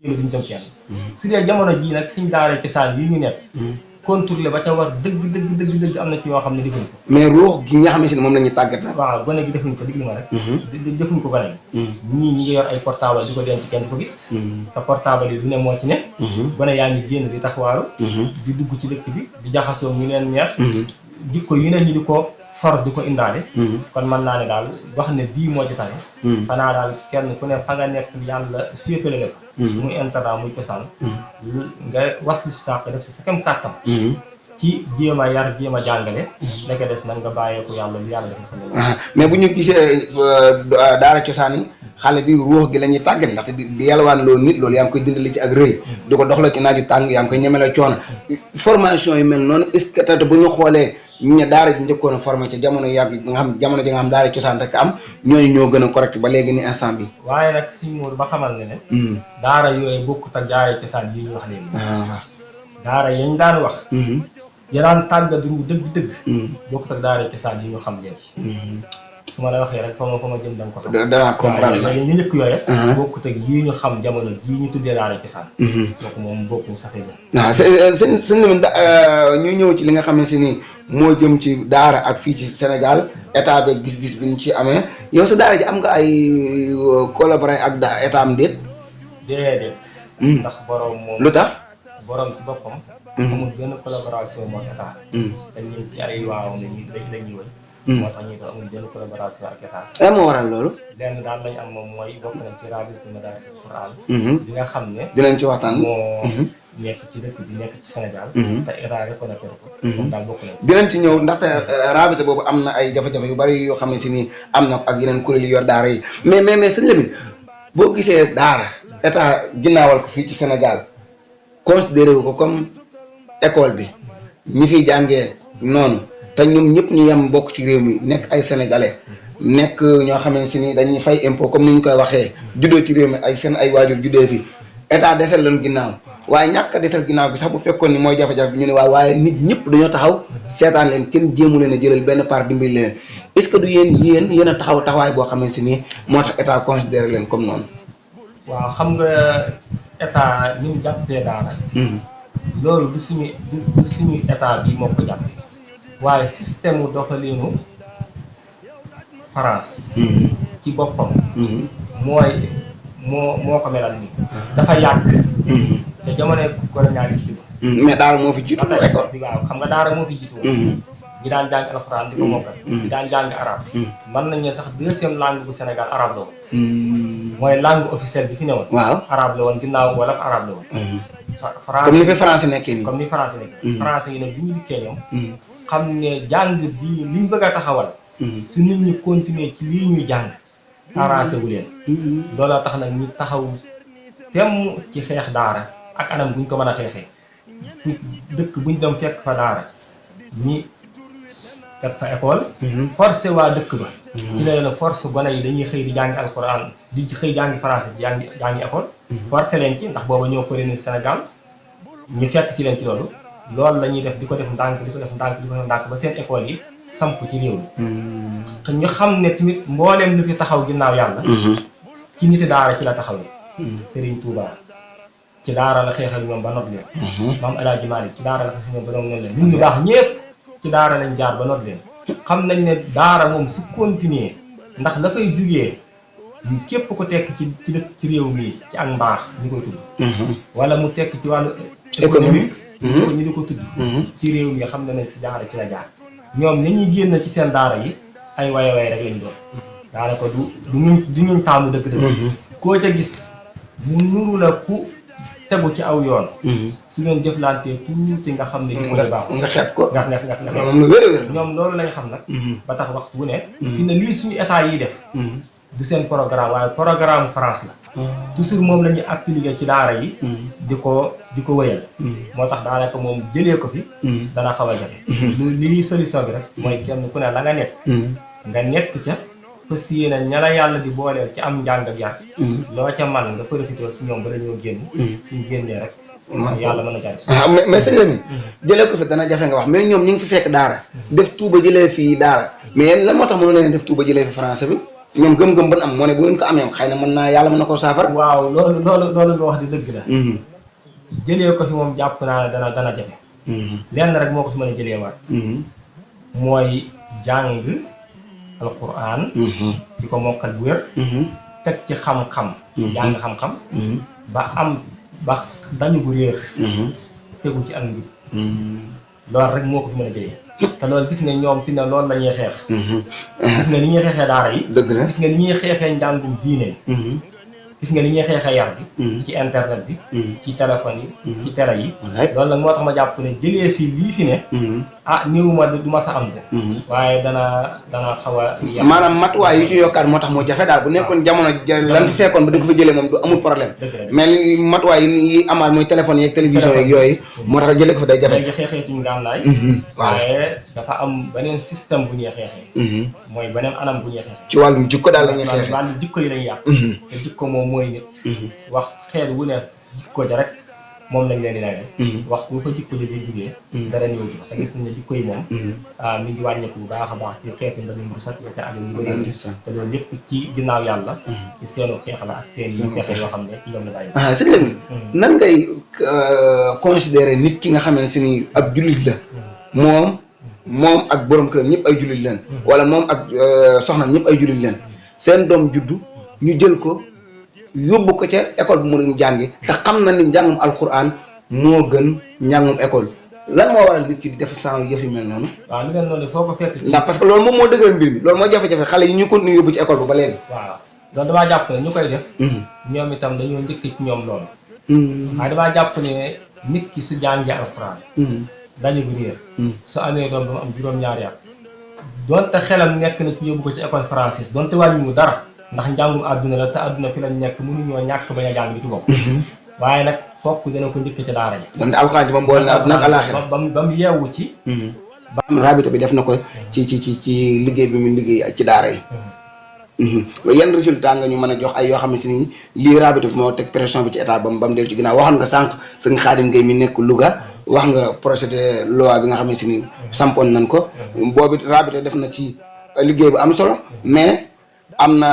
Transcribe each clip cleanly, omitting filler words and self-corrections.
duñ dem fenn su dee jamono jii nag suñ daara cosaan yi ñu nekk contrôlé ba ca war dëgg am na ci yoo xam ne defuñ ko mais ruux gi nga xam ne moom la ñuy tàggat nag waaw gone gi defuñ ko diglu ma rek defuñ ko gone gi ñii ñi ngi yor ay portable di ko denc kenn du ko gis sa portable yi du ne moo ci ne gone yaa ngi génn di taxawaaru di dugg ci dëkk bi di jaxasoo ñu leen neex jikko yu ne ñi di ko for di ko indaale kon mën naa ne daal wax ne bii moo ci tane xanaa daal kenn ku ne fa nga nekk yàlla féetale la fa muy internat muy cosaan nga waslu si tàq def si sa kem kàttam ci jéem a yar jéem a jàngale la ko des nag nga bàyyeeku yàlla lu yàlla def na mais bu ñu gisee daara cosaan yi xale bi ruux gi la ñuy tàggat ndaxte di yalwaan loolu nit loolu yaa ngi koy dindali ci ak rëy di ko doxla ci naaju tàng yaa ngi koy ñemele coono formation yi mel noonu est-ce que te bu ñu xoolee ñu daara ji njëkkoon a formé ci jamono yàgg nga xam jamono ji nga xam daara cosaan rek am ñooñu ñoo gën a correct ba léegi ni instant bi waaye nag suñ muur ba xamal ne daara yooyu bokkut ak daara cosaan yi ñu wax léegi daara yañ daan wax yaraan tàggat ru dëgg bokkut ak daara cosaan yi ñu xam léegi su ma la waxee rek fa ma jëm da nga ko xam danaa comprendre la ñu njëkk yooyu bokkut ak yii ñu xam jamono jii ñu tuddee daara cosaan donc moom bokkuñ sax waaw seen limin ñu ñëw ci li nga xam ne si ni moo jëm ci daara ak fii ci Sénégal état bi gis-gis bi ñu ci amee yow sa daara ji am nga ay collaborer ak état am déet déedéet ndax borom moom lu tax borom ci boppam amul benn collaboration moo état dañuy ci ay waawam lañuy wëy moo tax ñu ko amul benn collaboration ak état moo waral loolu lenn daal lañ am moom mooy bokk nañ ci rabitu madaris Quran bi nga xam ne dinañ ci waxtaan moo nekk ci dëkk bi nekk ci Sénégal te état reconnaître ko moom daal bokk nañ dinañ ci ñëw ndaxte rabita boobu am na ay jafe-jafe yu bari yoo xam ne si nii am na ak yeneen kuréel yu yor daara yi mais sëñ Lamine boo gisee daara état ginnaawal ko fii ci Sénégal considéré wu ko comme école bi ñi fiy jàngee noonu te ñoom ñëpp ñu yem bokk ci réew mi nekk ay sénégalais nekk ñoo xamante si ni dañuy fay impôt comme ni ñu koy waxee juddoo ci réew mi ay seen ay waajur juddoo fi état desal leen ginnaaw waaye ñàkk a desal ginnaaw bi sax bu fekkoon ni mooy jafe-jafe bi ñu ne waaye nit ñëpp dañoo taxaw seetaan leen kenn jéemu leen a jëlal benn part dimbali leen est-ce que du yéen a taxaw taxawaay boo xamante si ni moo tax état considéré leen comme noonu. waaw xam nga état ni mu jàppee daara. loolu du suñu état bi moo ko jàppee. waaye système mu doxalinu France. ci boppam. moo ko melal nii. dafa yàgg. te jamonoy colonialiste bi. mais daara moo fi jiitu école bi waaw xam nga daara moo fi jiitu woon. di daan jàng alxuraan di ko mokkal. di daan jàng arabe. mën nañ ne sax deuxième langue bu Sénégal arabe la woon. mooy langue officielle bi fi ne woon. waaw arabe la woon ginnaaw wolof arabe la woon. français comme ni fi français nekkee nii. comme ni français nekkee. français yi nag bi ñu dikkee ñoom. xam ne jàng bii liñ bëgg a taxawal. su nit ñi continuer ci lii ñuy jàng. arrangé wu leen. looloo tax nag ñu taxaw temm ci xeex daara ak anam buñ ko mën a xeexee. dëkk buñ dem fekk fa daara ñi teg fa école. forcé waa dëkk ba. ci la leen force gone yi dañuy xëy di jàngi alxuraan di xëy jàngi français jàngi école. forcé leen ci ndax booba ñoo colonisé Sénégal ñu fekk ci leen ci loolu. loolu la ñuy def di ko def ndànk di ko def ndànk ba seen école yi samp ci réew mi. te ñu xam ne tamit mbooleem lu fi taxaw ginnaaw yàlla. ci niti daara ci la taxawee. Serigne Touba ci daara la xeexal ñoom ba not leen. Maam El Hadji Malick ci daara la xeexal ñoom ba not leen nit ñu baax ñépp ci daara lañ jaar ba not leen. xam nañ ne daara moom su continuer ndax la koy jugee ñu képp ko tekk ci réew mi ci ak mbaax ñu koy tudd. wala mu tekk ci wàllu économique. ñu di ko tudd. ci réew mi xam na ne ci daara ci la jaar. ñoom ni ñuy génn ci seen daara yi ay way rek lañ doon. daanaka du ñu taamu dëgg-dëgg. koo ca gis mu nuru la ku tegu ci aw yoon. su ngeen jëflantee tuuti nga xam ne. nga baaxul nga xeeb ko. nga moom lu wér ñoom loolu lañ xam nag. ba tax waxtu bu ne. fi ne lii suñu état yi def. du seen programme waaye programme France la. toujours moom la ñuy appliquer ci daara yi. di ko wëyal. moo tax daanaka moom jëlee ko fi. dana xaw a jafe. lii solution bi rek. mooy kenn ku ne la nga nekk. nga nekk ca fas yéene ña la yàlla di booleel ci am njàng ak yar. loo ca man nga profité ci ñoom ba dañoo génn. suñ génnee rek. yàlla mën na jaay. mais sëñ Lamine jëlee ko fi dana jafe nga wax mais ñoom ñu ngi fi fekk daara. def tuuba jëlee fii daara mais lan moo tax mënu leen def tuuba jëlee fi français bi. ñoom gëm-gëm ban am moo ne bu ngeen ko amee xëy na mën naa yàlla mën na koo saafara. waaw loolu nga wax di dëgg la. jëlee ko fi moom jàpp naa ne dana jafe. lenn rek moo ko fi mën a jëlee waat. mooy jàng alquran. di ko mokkal bu wér. teg ci xam-xam. jàng xam-xam. ba dañu gu réer. tegu ci ak njub. loolu rek moo ko fi mën a jëlee. te loolu gis nga ñoom fi ne loolu la ñuy xeex. gis nga ni ñuy xeexee daara yi. dëgg la gis nga ni ñuy xeexee njàngum diine. gis nga ni ñuy xeexee yar bi. ci internet bi. ci téléphone yi. ci télé yi. loolu nag moo tax ma jàpp ne jëlee fii lii fi ne. néewuma du ma sa am de. waaye dana xaw a. maanaam matuwaay yi ci yokkaat moo tax moo jafe daal bu nekkoon jamono lan fi fekkoon ba di ko fa jëlee moom du amul problème. mais matuwaay yi amaat mooy téléphone yeeg télévision yeeg yooyu. moo tax jëlee ko fa day jafe. léegi xeexeetuñ gànnaay. waaye dafa am beneen système bu ñuy xeexee. mooy beneen anam bu ñuy xeexee. ci wàllum jikko daal la ñuy xeexee. wàllu jikko yi lañuy yàq. te jikko moom mooy nit. wax xeet wu ne jikko ja rek moom lañ leen di nawee. wax bu fa jikko ja di jugee. dara ñëw ji te gis nañ ne jikko yi moom. mi ngi wàññeeku bu baax a baax ci xeetu ndalim bu sax ca àll yu bëri. te loolu lépp ci ginnaaw yàlla. ci seenu xeex la ak seen yu fexe yoo xam ne ci ñoom la bàyyi. sëñ Lamine nan ngay considérer nit ki nga xamante ne ni ab jullit la. moom ak borom këram ñëpp ay jullit leen. wala moom ak soxna ñëpp ay jullit leen. seen doom juddu ñu jël ko yóbbu ko ca école bu mu jàngi te xam na ni njàngum alquran moo gën njàngum école lan moo waral nit ki di def sans yëf yu mel noonu. waaw lu mel noonu foo ko fekk. ndax parce que loolu moom moo dëgëral mbir mi loolu moo jafe-jafe xale yi ñu continuer yóbbu ci école ba léegi. waaw loolu damaa jàpp ne ñu koy def. ñoom itam dañoo njëkk ci ñoom loolu. waaye damaa jàpp ne nit ki su jàngee alquran. dañu ko réer. su amee doom ba mu am juróom-ñaari at. donte xelam nekk na ci yóbbu ko ci école française donte wàññiwu dara. ndax njàngum àdduna la te àdduna fi lañ nekk mënuñoo ñàkk bañ a jàng bi ci bopp. waaye nag fokk dana ko njëkk ci daara ji. donte alxuraan ji moom boole na àdduna ak alaaxira ba mu yeewu ci. ba am rabita bi def na ko ci liggéey bi mu liggéey ci daara yi. yan résultat nga ñu mën a jox ay yoo xam ne si nii lii rabita bi moo teg pression bi ci état ba mu dellu ci ginnaaw waxoon nga sànq sëñ Xaadim Ngay mi nekk Louga wax nga projet de loi bi nga xam ne si nii sampoon nañ ko. boobu rabita def na ci liggéey bu am solo mais. am na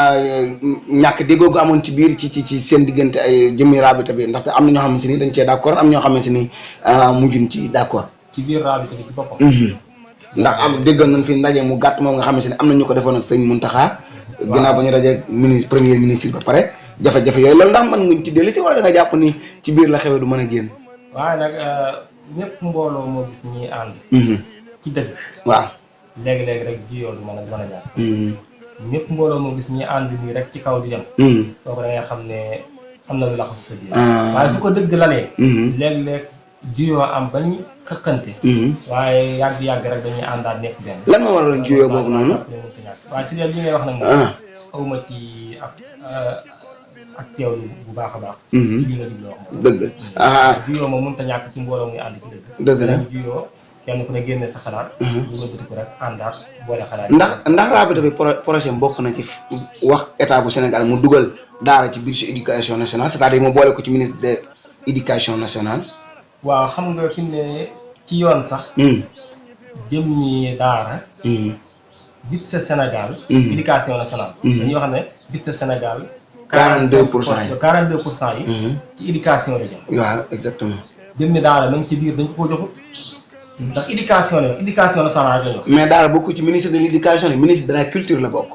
ñàkk déggoo gu amoon ci biir ci seen diggante ay jëmmi rabita bi ndaxte am na ñoo xam ne si ni dañ cee d'accord am ñoo xam ne si ni mujjun ci d'accord. ci biir rabita bi ci boppam. ndax am déggal nañ fi ndaje mu gàtt moom nga xam ne si ni am na ñu ko defoon ak sëñ Mountakha. ginnaaw ba ñu dajee premier ministre ba pare jafe-jafe yooyu loolu ndax mën nga ci dellu si wala da nga jàpp ni ci biir la xewee du mën a génn. waaye nag ñëpp mbooloo moo gis ñi ànd. ci dëgg. waaw léegi-léegi rek jiyoo du mën a ñàkk. ñëpp mbooloo moo gis ñi ànd nii rek ci kaw di dem. kooku da ngay xam ne am na lu la xas sa biir. waaye su ko dëgg lalee. léeg-léeg juyoo am bañ xëqante. waaye yàgg-yàgg rek dañuy àndaat nekk benn. lan moo waraloon juyoo boobu noonu. waaye si li ngay wax nag moom. xawma ci ak teewlu bu baax a baax. ci li nga diglu wax moom. dëgg juyoo moom mënut a ñàkk ci mbooloo muy ànd ci dëgg. dëgg la juyoo kenn ku ne génne sa xalaat. ñu wëlbati ko rek àndaat boole xalaat. ndax rabita bi projet bokk na ci wax état bu Sénégal mu dugal daara ci budget éducation nationale c'est-à-dire mu boole ko ci ministre de éducation nationale. waaw xam nga fi mu ne ci yoon sax. jëmmi daara. budget Sénégal. éducation nationale. dañuy wax ne budget Sénégal. 42% yi. ci éducation la jëm. waaw exactement. jëmmi daara même ci biir dañ ko joxut. ndax éducation nationale la ñu wax. mais daara bokk ci ministre de l'éducation ministre de la culture la bokk.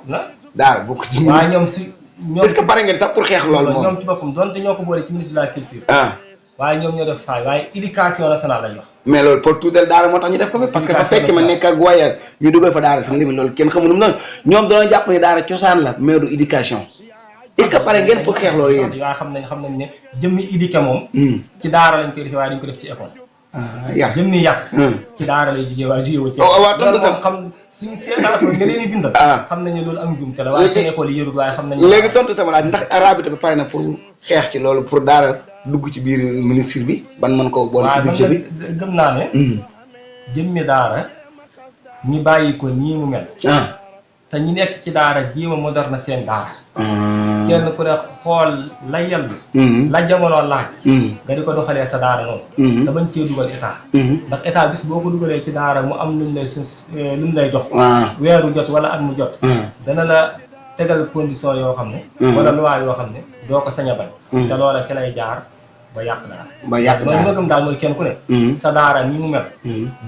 daara bokk ci. waaye ñoom si ñoom est-ce que pare ngeen sax pour xeex loolu moom. ñoom ci boppam donte ñoo ko boole ci ministre de la culture. waaye ñoom ñoo def faay waaye éducation nationale la ñu wax. mais loolu pour tuutal daara moo tax ñu def ko fi. parce que fa fekk ma nekk ak waaye ñu dugal fa daara seen limite loolu kenn xamul nu mu noonu ñoom dañoo jàpp ne daara cosaan la mais du éducation. est-ce que pare ngeen pour xeex loolu yéen. waaye xam nañ ne jëmmi éduqué moom. ci daara lañ koy defee waaye dañ ko def ci école. yar jëmmi yar. ci daara lay jugee waaye jugee wu ci. waaw loolu moom xam suñu seetaatoon nga leen di bindal. xam nañ ne loolu am njuumte la waaye suñu école yi yërut waaye xam nañ. léegi tontu sama laaj ndax rabita bi pare na pour xeex ci loolu pour daara dugg ci biir ministre bi ban mën ko boole ci budget bi. waaw gëm naa ne. jëmmi daara ñi bàyyi ko nii mu mel. te ñi nekk ci daara jéem a moderne seen daara. kenn ku ne xool la yell. la jamono laaj. nga di ko doxalee sa daara noonu. te bañ cee dugal état. ndax état bis boo ko dugalee ci daara mu am luñ lay jox. weeru jot wala at mu jot. dana la tegal condition yoo xam ne wala loi yoo xam ne doo ko sañ a bañ te loola ca lay jaar ba yàq daara mooy bëggam daal mooy kenn ku ne sa daara ni mu mel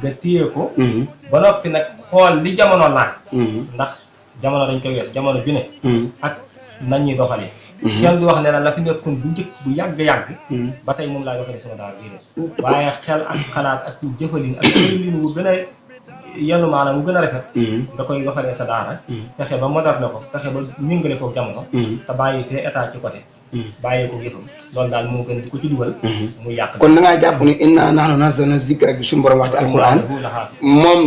nga téye ko ba noppi nag xool li jamono laaj ndax jamono dañ koy wees jamono ju ne ak nañ ñuy doxalee kenn du wax ne la fi nekkoon bu njëkk bu yàgg-yàgg ba tey moom laay doxalee sama daara bii waaye xel ak xalaat ak jëfalin ak jëfalin wu gën a yenn maanaam mu gën a rafet nga koy doxalee sa daara fexe ba moderne ko fexe ba méngale ko jamono te bàyyi fee état ci côté bàyyi ko yëfam loolu daal moo gën di ko ci dugal mu yàq kon da ngaa jàpp ni inna nahnu nazzalna zikra bi suñu borom wax ci alquran moom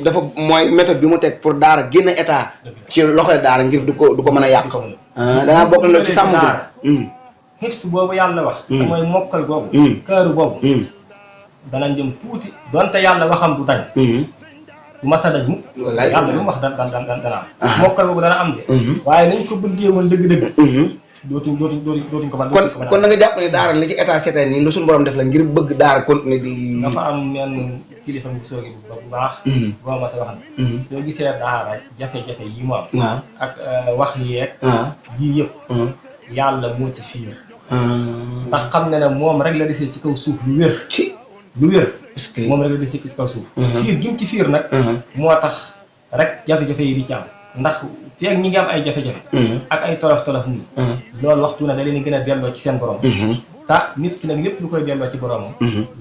dafa mooy méthode bi mu teg pour daara génn état ci loxoy daara ngir du ko mën a yàq da ngaa bokk na ci sàmm daara xifs boobu yàlla wax te mooy mokkal boobu këru boobu danañ jëm tuuti donte yàlla waxam du dañ du masa daj mu yàlla lu mu wax dana am mokkal boobu dana am de waaye nañ ko bëggee woon dëgg-dëgg dootuñ ko mën kon da nga jàpp ne daara li ci état seetaan nii lu suñu borom def la ngir bëgg daara continuer di dafa am menn kilifa bu soogi bu baax boo ma sa wax ne soo gisee daara jafe-jafe yi mu am ak wax yeeg yii yëpp yàlla moo ci fiir ndax xam ne ne moom rek la desee ci kaw suuf lu wér moom rek la desee ci kaw suuf fiir gi mu ci fiir nag moo tax rek jafe-jafe yi di ci am ndax fii ak ñi ngi am ay jafe-jafe ak ay tolof-tolof nii loolu waxtu na da leen gën a delloo ci seen borom te nit ki nag lépp lu koy delloo ci boromam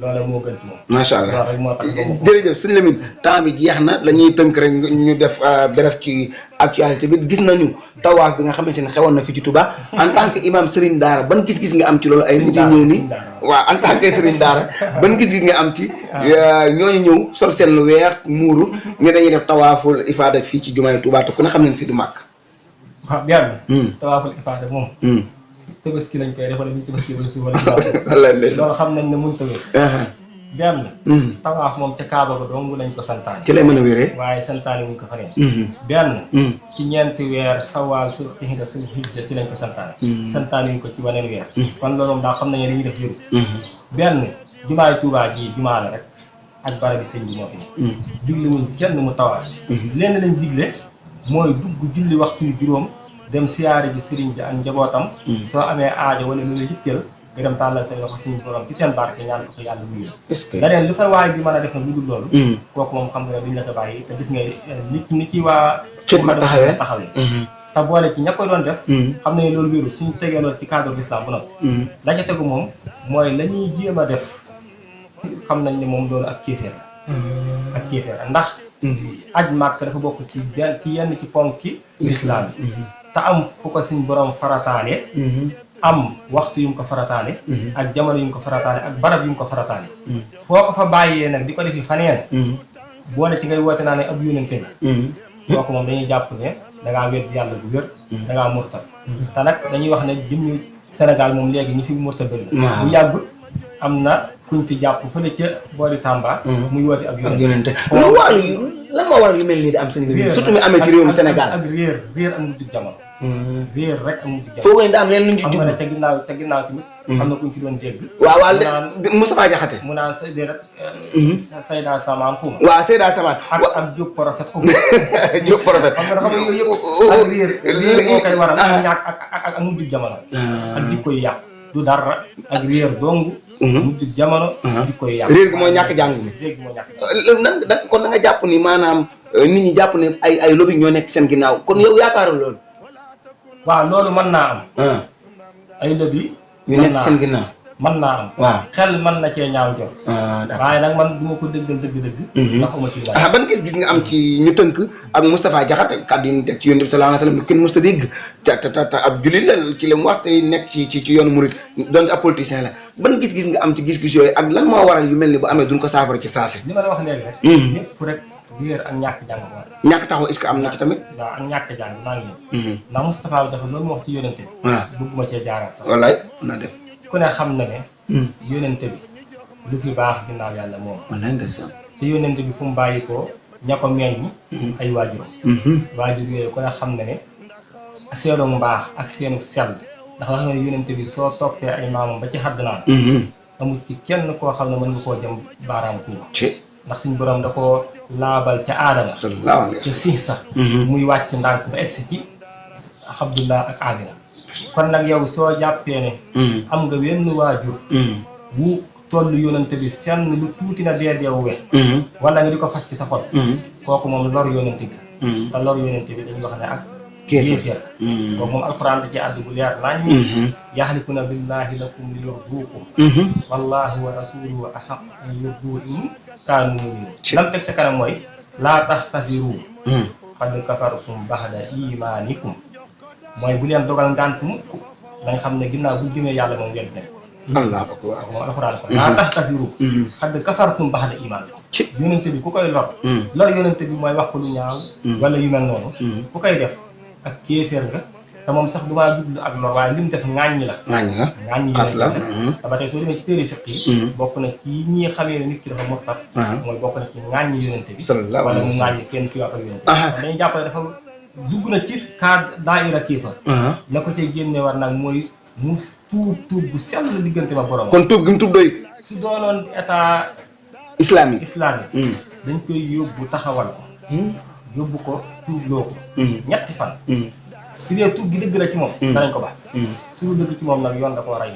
loola moo gën ci moom macha allah loolu rek moo tax jërëjëf sëñ Lamine temps bi jeex na la ñuy tënk rek ñu def bref ci actualité bi gis nañu tawaaf bi nga xamante ne xewoon na fi ci Touba en tant que imam Serigne Daara ban gis-gis nga am ci loolu ay nit yi ñëw ni waaw en tant que Serigne Daara ban gis-gis nga am ci ñooñu ñëw sol seen lu weex muuru ñu dañuy def tawaaful ifaada fii ci jumaay Touba te ku ne xam nañ fi du màkk waaw bien tawaaful ifaada moom tabaski lañ koy def wala ñu tabaski ba suuf wala loolu xam nañ ne mënut a wér benn tawaaf moom ca Kaaba ba dong lañ ko santaane ci lay mën a wéree waaye santaane wuñ ko fa neen benn ci ñeenti weer sawaal su xinda su hijja ci lañ ko santaane wuñ ko ci waneen weer kon loolu moom daa xam nañu li ñuy def yëru benn jumaay Tuubaa ji jumaa la rek ak barabi sëñ bi moo fi ne digle wuñ kenn mu tawaaf lenn lañ digle mooy dugg julli waxtu yu juróom dem siyaare ji sëriñ bi ak njabootam soo amee aajo wala lu la jitteel nga dem tàllal say loxo suñu borom ci seen barke ñaan ko ko yàlla wuyu daneen lu fa waay bi mën a def na lu dul loolu kooku moom xam nga duñ la ta bàyyi te gis nga ni ci waa xidma taxawee te boole ci ña ko doon def xam nañu loolu wéru suñu tegee loolu ci cadre l'islam bu nag la ca tegu moom mooy la ñuy jéem a def xam nañ ne moom loolu ak kéeféer ndax aj màkk dafa bokk ci yenn ci ponki l'islam yi te am fu ko suñ borom farataale am waxtu yu mu ko farataale ak jamono yu mu ko farataale ak barab yu mu ko farataale foo ko fa bàyyee nag di ko defi faneen boole ci ngay woote naa ne ab yónente nga kooku moom dañuy jàpp ne dangaa wedd yàlla bu wér dangaa murtal te nag dañuy wax ne jëm ñu Sénégal moom léegi ñi fi murtal bëri la bu yàggut am na kuñ fi jàpp fële ca boori Tamba muy woote ab yónente lan moo waral yu mel nii di am seen réew surtout mi amee ci réewum Sénégal ak réer amul jug jamono réer rek amul jug jamono foo koy da am leen luñ ci jug xam nga ne ca ginnaaw tamit am na kuñ fi doon dégg waaw Moustapha Diakhaté mu naan sa déedéet Seyda Samaan xuma waaw Seyda Samaan ak Diop prophète xuma Diop prophète xam nga yooyu yëpp ak réer moo koy waral ak ñàkk ak mu jug jamono ak jikko yu yàqu du dara ak réer dong mu jug jamono jikko yu yàqu réer gi mooy ñàkk jàng mi réer gi mooy ñàkk nan kon da nga jàpp ni maanaam nit ñi jàpp ne ay lobby ñoo nekk seen ginnaaw kon yow yaakaaru loolu waaw loolu mën naa am ay lobby ñu nekk seen ginnaaw mën naa am waaw xel mën na cee ñaaw jot waaye nag man du ma ko dëggal dëgg-dëgg ndax uma ci la ban gis-gis nga am ci ñu tënk ak Moustapha Diakhaté kàddu yi ñu teg ci yonent bi sallallahu alayhi wasallam kenn musta dégg te ab jullit la ci li mu wax tey nekk ci yoonu murid donte ab politicien la ban gis-gis nga am ci gis-gis yooyu ak lan moo waral yu mel ni bu amee duñ ko saafara ci saase li ma la wax léegi rek ñëpp rek réer ak ñàkk jàng ko war ñàkk taxaw est-ce que am na ci tamit waaw ak ñàkk jàng maa ngi ñëw ndax Moustapha dafa loolu mu wax ci yonente bi waaw bëgguma cee jaaraat sax wallaay naa def ku ne xam na ne yonente bi lu fi baax ginnaaw yàlla moom wallaay ndeysaan te yonente bi fu mu bàyyi ko ña ko meññ ay waajur waajur yooyu ku ne xam na ne seenu mbaax ak seenu sell ndax wax nga ne yonente bi soo toppee ay maamam ba ci xaddnaan amul ci kenn koo xam ne mën nga koo jëm baaraam tuuba ndax suñ borom da koo laabal ca aadama ca siis sax muy wàcc ndànk ba egsi ci Abdullah ak Amina kon nag yow soo jàppee ne am nga wenn waajur bu tollu yonante bi fenn lu tuuti na deedeewu we wala nga di ko fas ci sa xol kooku moom lor yonante bi te lor yonante bi dañuy wax ne ak kéeféer kooku moom alxuraan da ci àddu bu leer nañ yaxlifuna billahi lakum li yurduukum wallahu wa rasuluhu ahaq an yurduuhu in kaanu mu'minin lam teg ca kanam mooy laa taxtasiru qad kafartum baxda imaanikum mooy bu leen dogal ngànt mukk dañ xam ne ginnaaw bu gëmee yàlla moom wedd nañ allahu akbar moom alxuraan ko laa taxtasiru qad kafartum baxda imaanikum yonente bi ku koy lor yonente bi mooy wax ko lu ñaaw wala yu mel noonu ku koy def ak kéeféer nga te moom sax du maa jublu ak lor waaye li mu def ŋàññi la ŋàññi xas la te ba tey soo demee ci téere fiq yi bokk na ci ñi xamee ne nit ki dafa murtad mooy bokk na ci ŋàññi yonente bi wala mu ŋàññi kenn ci ak yonente bi dañuy jàpp ne dafa dugg na ci cas daayira kéefar la ko cay génne war nag mooy mu tuub bu sell diggante ma borom kon tuub gi mu tuub doy su doonoon état islamique dañ koy yóbbu taxawal ko yóbbu ko tuubloo ko ñetti fan su dee tuub gi dëgg la ci moom danañ ko baax su dul dëgg ci moom nag yoon da koo rey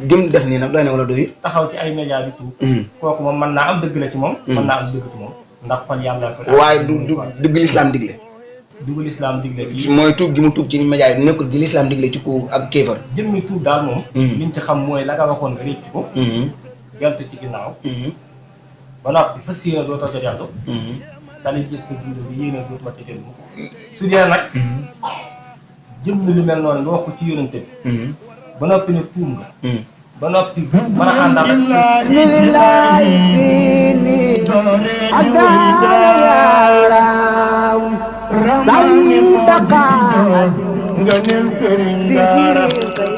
gëm def nii nag doy na wala doy taxaw ci ay média di tuub kooku moom mën naa am dëgg la ci moom mën naa am dëgg ci moom ndax xol yàlla ko waaye du dëgg lislaam digle dugg lislaam digle ci mooy tuub gi mu tuub ci média yi nekkul gi lislaam digle ci ku ak kéefar jëmmi tuub daal moom liñ ci xam mooy la nga waxoon nga réccu ko geltu ci ginnaaw ba noppi fas yéene dootoo ca dellu daal gis sa dund bi yéene dootuma ca dellu su dee nag jëm na lu mel noonu nga wax ko ci yonente bi ba noppi ne tuum nga ba noppi mën a àndal ak sa